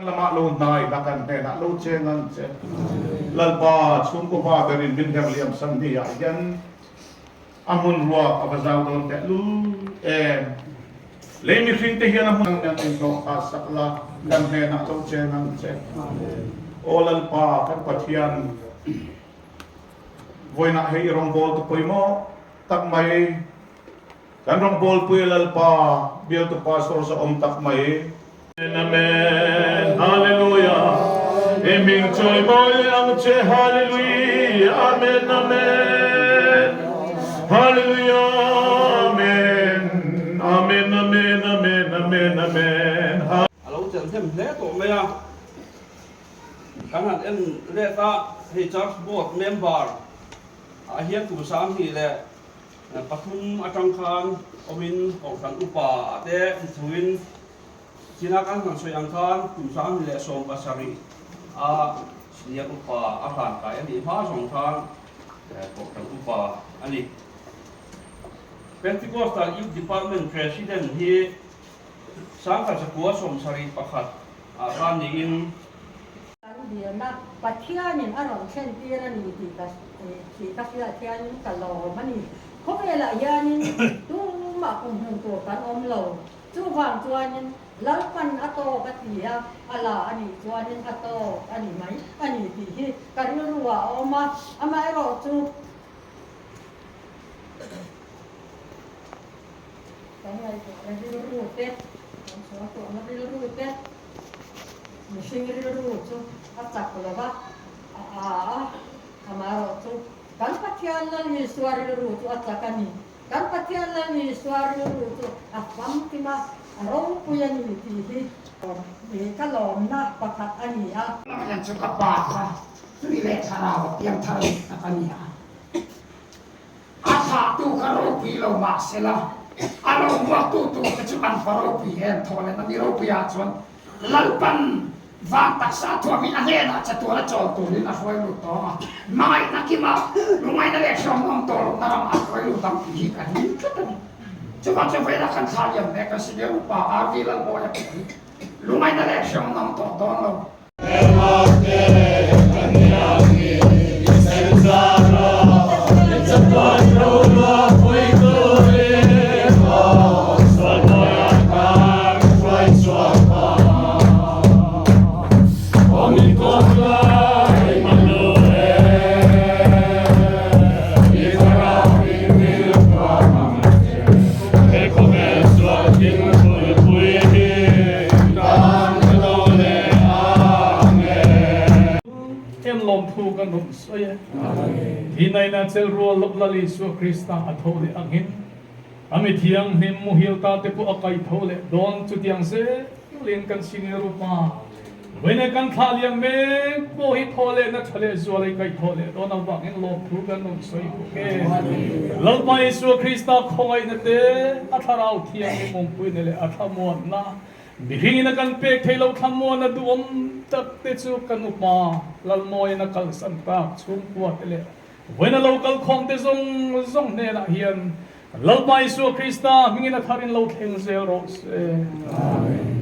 Lamah lo hnai la kan hnenah lo cheng ang che. Lalpa chhungkaw pa berin min her liam san ni ah hian a hmun ruak a va zau dawn teh lul em. Lei mihring te hian a hmun ang in hlawh kha sak la kan hnenah lo cheng ang che. Aw Lalpa kan Pathian vawiinah hei i rawngbawltu pawimawh tak mai Kan rawngbawlpui Lalpa bialtu pastor zahawm tak mai. Amen Hallelujah I hming chawi mawi ang che Hallelujah Amen Amen Hallelujah Amen Amen Amen Amen Amen Amen A lo chen hnem hle tawh mai a, kan han en let a, hei Church Board member ah hian kum 20 leh Pathum atang khan awmin Kohhran upa ah te thuin China kan han sawi ang khan kum 2017 a senior upa a hlan kai a nih hma zawng khan Kohhran upa a ni. Pentecostal Youth Department President hi 1971 ah khan niin, Kan dilna Pathianin a rawn thlen tir a ni tih ka tih ka hriat hianin ka lawm a ni. Khawvelah hianin tumah kumhlun tur kan awm lo. Chuvang chuanin Lalpan a tawk a ti a, a la a nih chuanin a tawk a ni mai a ni tih hi ka rilruah a awm a. Amaherawhchu kan ngaihtuahna rilru te, kan chhuangtuahna rilru te, Mihring rilru chu a chak lo va, a aa a, amaherawhchu kan Pathian Lal Isua rilru chu a chak a ni. Kan Pathian Lal Isua rilru chu a famkim a, a ropui a ni tih hi ka lawmna pakhat a ni a. Pathian chu ka pa kha tui leh thlarau a piang thar dik tak a ni a. A thlahtu kha ropui lo mah sela, a lo hmuaktu turte chu an va ropui em? Thaw leh na mi ropuiah chuan Lalpan van taksa thuamin a hnenah chatuan a chawl turin a hruai lut tawng a, hmangaihna kima lungaina leh hreawmawm tawh lohna ramah a hruai lut ang tih hi ka ring tlat a ni. Chuvang chu vawiinah kan thlah liam mek a, Senior Upa RV Lalmawia pawh hi lungaina leh hreawmnawm tawh dawn lo. Em lawmthu kan rawn sawi e. Thihnaina chel rual loh Lal Isua Krista a tho leh angin a mi thianghlim muhil ta te pawh a kai tho leh dawn chutiang zelin kan senior upa Vawiin kan thlah liam mek pawh hi thaw lehna tha leh zual ei kaih thaw leh dawn avangin lawmthu kan rawn sawi bawk e. Lalpa Isua Krista khawngaihna te, a thlarau thianghlim awmpuina leh a thlamuanna, mihringin a kan pek theih loh thlamuanna duhawm tak te chu kan upa Lalmawiin a kalsan tak chhungkua te leh vawiin a lo kal khawm te zawng zawng hnenah hian Lalpa Isua Krista hmingin a tharin lo thleng zel rawh se. Amen.